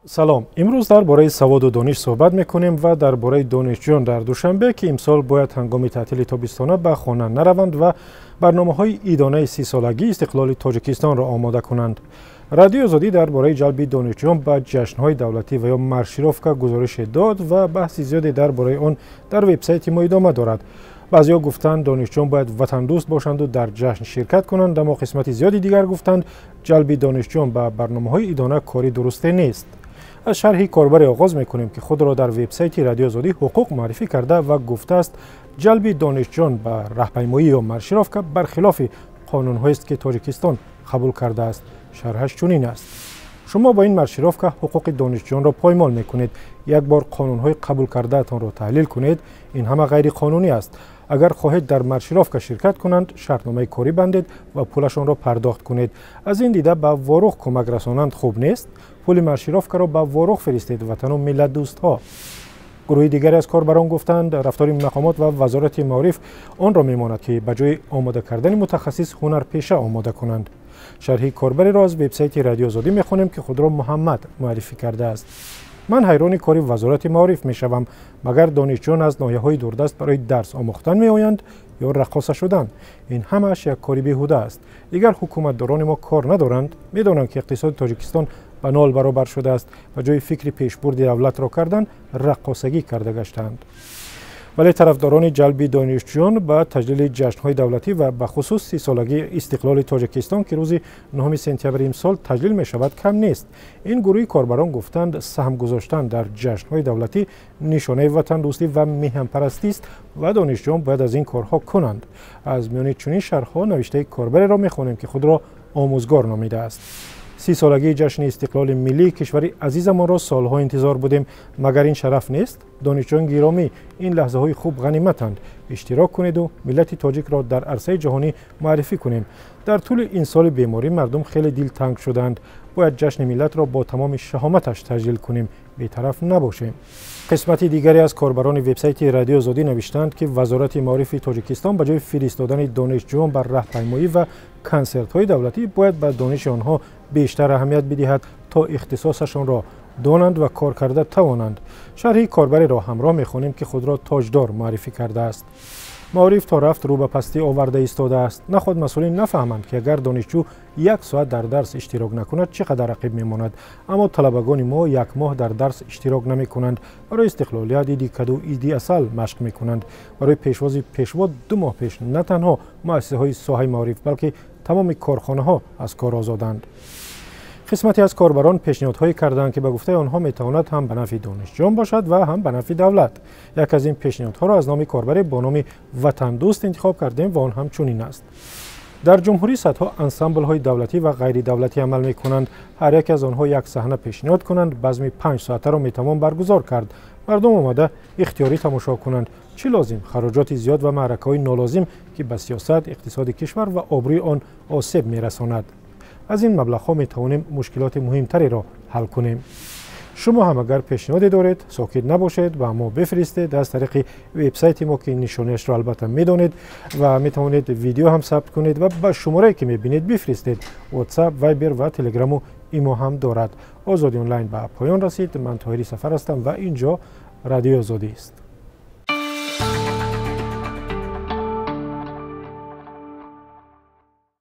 Салом. Имрӯз дар бораи саводу дониш суҳбат мекунем ва дар бораи донишҷӯён дар Душанбе, ки имсол бояд ҳангоми таътили тобистона ба хона нараванд ва барномаҳои идонаи 30-солагии истиқлоли Тоҷикистонро омода кунанд. Радиои Озодӣ дар бораи ҷалби донишҷӯён ба ҷашнҳои давлатӣ ва ё маршировка гузорише дод ва баҳси зиёде дар бораи он дар вебсайти мо идома дорад. Баъзеҳо гуфтанд, донишҷӯён бояд ватандӯст бошанду дар ҷашн ширкат кунанд, аммо қисмати зиёди дигар гуфтанд, ҷалби донишҷӯён ба барномаҳои идона кори дурусте нест. Аз шарҳи корбаре оғоз мекунем, ки худро дар вебсайти Радиои Озодӣ ҳуқуқ муаррифӣ карда ва гуфтааст, ҷалби донишҷӯён ба раҳпаймоӣ ё маршировка бархилофи қонунҳоест, ки Тоҷикистон қабул кардааст. Шарҳаш чунин аст: шумо бо ин маршировка ҳуқуқи донишҷӯёнро поймол мекунед. Як бор қонунҳои қабул кардаатонро таҳлил кунед, ин ҳама ғайриқонунӣ аст. Агар хоҳед дар маршировка ширкат кунанд, шартномаи корӣ бандед ва пулашонро пардохт кунед. Аз ин дида ба Ворух кӯмак расонанд хуб нест. Пули маршировкаро ба Ворух фиристед, ватану миллатдӯстҳо. Гурӯҳи дигаре аз корбарон гуфтанд, рафтори мақомот ва Вазорати маориф онро мемонад, ки ба ҷои омода кардани мутахассис ҳунарпеша омода кунанд. Шарҳи корбареро аз вебсайти Радиои Озодӣ мехонем, ки худро Муҳаммад муаррифӣ кардааст. Ман ҳайрони кори Вазорати маориф мешавам. Магар донишҷӯён аз ноҳияҳои дурдаст барои дарс омӯхтан меоянд ё раққоса шудан? Ин ҳамааш як кори беҳуда аст. Дигар ҳукуматдорони мо кор надоранд. Медонанд, ки иқтисоди Тоҷикистон ба нол баробар шудааст. Ба ҷои фикри пешбурди давлатро кардан, раққосагӣ карда гаштаанд. Вале тарафдорони ҷалби донишҷӯён ба таҷлили ҷашнҳои давлатӣ ва бахусус 30-солагии истиқлоли Тоҷикистон, ки рӯзи 9 сентябри имсол таҷлил мешавад, кам нест. Ин гурӯҳи корбарон гуфтанд, саҳм гузоштан дар ҷашнҳои давлатӣ нишонаи ватандӯстӣ ва меҳанпарастист ва донишҷӯён бояд аз ин корҳо кунанд. Аз миёни чунин шарҳҳо навиштаи корбареро мехонем, ки худро омӯзгор номидааст. 30-солагии ҷашни истиқлоли миллии кишвари азизамонро солҳо интизор будем. Магар ин шараф нест? Донишҷӯён гиромӣ, ин лаҳзаҳои хуб ғаниматанд. Иштирок кунеду миллати тоҷикро дар арсаи ҷаҳонӣ муаррифӣ кунем. Дар тӯли ин соли беморӣ мардум хеле дилтанг шуданд. Бояд ҷашни миллатро бо тамоми шаҳоматаш таҷлил кунем, бетараф набошем. Қисмати дигаре аз корбарони вебсайти Радиои Озодӣ навиштанд, ки Вазорати маорифи Тоҷикистон ба ҷои фиристодани донишҷӯён бар раҳпаймоӣ ва консертҳои давлатӣ бояд ба дониши онҳо бештар аҳамият бидиҳад, то ихтисосашонро донанд ва кор карда тавонанд. Шарҳи корбареро ҳамроҳ мехонем, ки худро тоҷдор муаррифӣ кардааст. Маориф то рафт рӯ ба пастӣ оварда истодааст. Наход масъулин нафаҳманд, ки агар донишҷӯ як соат дар дарс иштирок накунад, чӣ қадар ақиб мемонад. Аммо талабагони мо як моҳ дар дарс иштирок намекунанд. Барои истиқлолият иди каду, иди асал машқ мекунанд. Барои пешвози пешво 2 моҳ пеш на танҳо муассисаҳои соҳаи маориф, балки тамоми корхонаҳо аз кор озоданд. Қисмате аз корбарон пешниҳодҳое карданд, ки ба гуфтаи онҳо метавонад ҳам ба нафъи донишҷӯён бошад ва ҳам ба нафъи давлат. Як аз ин пешниҳодҳоро аз номи корбаре бо номи Ватандӯст интихоб кардем ва он ҳам чунин аст. Дар ҷумҳурӣ садҳо ансамблҳои давлатӣ ва ғайридавлатӣ амал мекунанд. Ҳар яке аз онҳо як саҳна пешниҳод кунанд, базми 5 соатаро метавон баргузор кард. Мардум омада ихтиёрӣ тамошо кунанд. Чӣ лозим? Хароҷоти зиёд ва маъракаҳои нолозим, ки ба сиёсат, иқтисоди кишвар ва обрӯи он осеб мерасонад. Аз ин маблағҳо метавонем мушкилоти муҳимтареро ҳал кунем. Шумо ҳам агар пешниҳоде доред, сокит набошед, ба мо бифиристед аз тариқи вебсайти мо, ки нишонаашро албатта медонед, ва метавонед видео ҳам сабт кунед ва ба шуморае ки мебинед бифиристед. WhatsApp, Viber ва Telegram имо ҳам дорад. Озодӣ онлайн ба поён расид. Ман Тоҳири Сафар ҳастам ва ин ҷо Радиои Озодӣ аст.